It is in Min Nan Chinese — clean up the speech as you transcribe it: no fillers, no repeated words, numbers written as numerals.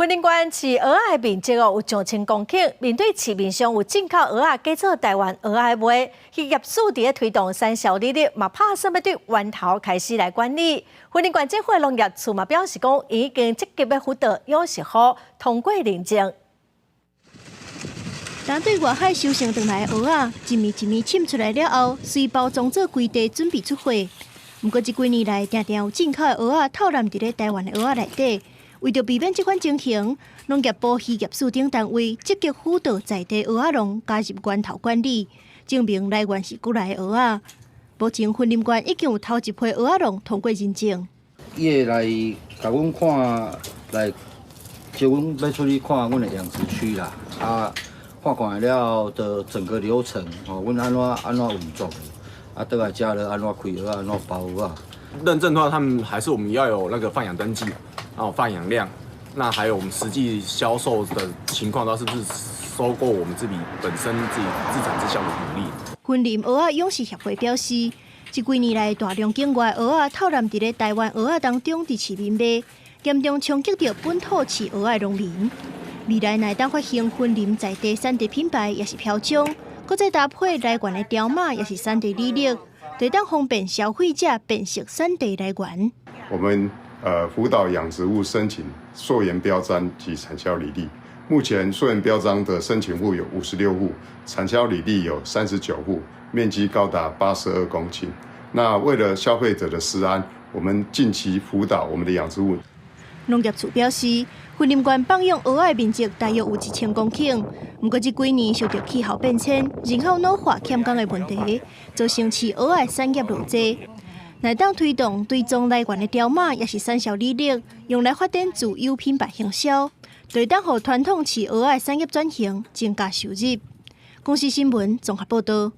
雲林縣飼蚵仔的面積哦有上千公頃，面對市面上有進口蚵仔假做台灣蚵仔賣，漁業署佇咧推動產銷履歷，嘛拍算欲對源頭開始來管理。雲林縣政府的農業處嘛表示講，已經積極欲輔導養殖戶通過認證。當對外海收成轉來的蚵仔，一物一物抻出來了後，隨包裝做規袋準備出貨。毋過這幾年來，定定有進口的蚵仔偷濫佇咧台灣的蚵仔內底。為著避免這款情形，農業部漁業署等單位積極輔導在地蚵仔農加入源頭管理，證明來源是國內的蚵仔。目前雲林縣已經有頭一批蚵仔農通過認證。伊會來共阮看，來招阮欲出去看阮的養殖區啦，啊，看看了後的整個流程，吼，阮按怎按怎運作，啊，倒來遮咧按怎開蚵仔，按怎包蚵仔。認證的話，他們還是我們要有那個放養登記，然後放養量，那還有我們實際銷售的情況，都是不是收購我們自己本身自己自產自銷的比例。雲林蚵仔養殖協會表示，這幾年來大量境外蚵仔偷濫佇咧台灣蚵仔當中佇市面賣，嚴重衝擊著本土飼蚵仔農民。未來若會當發行雲林在地產地品牌，抑是標章，閣再搭配來源的條碼，抑是產地履歷，就會當方便消費者辨識產地來源。我們輔導養殖戶申請溯源標章及產銷履歷。目前溯源標章的申請戶有56戶，產銷履歷有39戶，面積高達82公頃。那為了消費者的食安，我們近期輔導我們的養殖戶。農業處表示，雲林縣放養蚵仔面積大約有1000公頃，毋過這幾年受著氣候變遷、人口老化、欠工的問題，造成飼蚵仔產業落濟。若會當推動追蹤來源的條碼，抑是產銷履歷，用來發展自有品牌行銷，就會當予傳統飼蚵仔產業轉型，增加收入。公視新聞綜合報導。